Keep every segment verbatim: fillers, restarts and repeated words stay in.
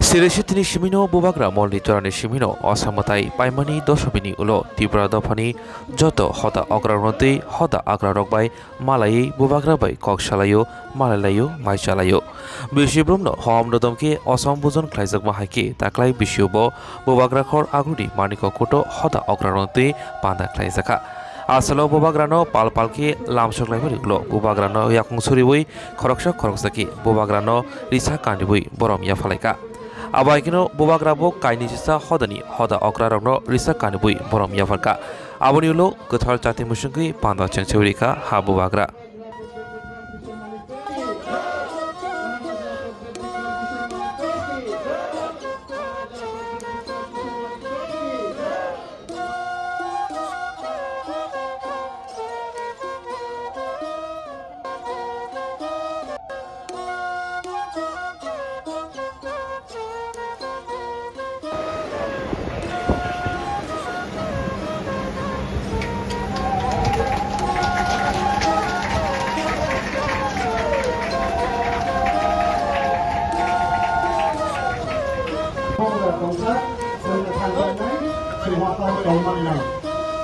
Siresi tini simino bubagra molni jorani simino osamwtai paimani dosomini ulo Tipra dophani joto hoda okrarokno twi hoda akrarok bai malaiwi bubagra bai kok salaio, malailaio, mai chalaio. Bisi brumno hom rodom khe osom bujon khlaijakma hai khe taklai bisio bo bubagra khor agruni Maniko Kuto hoda okrarokno twi panda khlaijakha. Asalo bubagrano pal pal khe lamsok laimani ulo bubagrano yakung suriwi khoroksa khoroksa khe bubagrano risa kaniwi borom yaphalaikha. Abo hai kheno bubagra bo kainwi sisa hodani hoda okrarokno risa kaniwi borom yapharkha. Aboni ulo kwthar chati musungwi panda chengsewi rikha ha bubagra. Bubagra tongsa, chwngno thangjaknai, chwng waphar tongmani nang.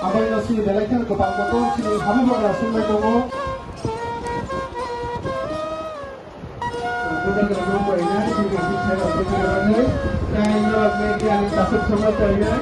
Aboino chini belai kheno kwbang kotor chini habubagra swngnai tongo. Bubagra no painai, chini habubagra swngnai bagwi, tei norok media ni tasuk thangma painai.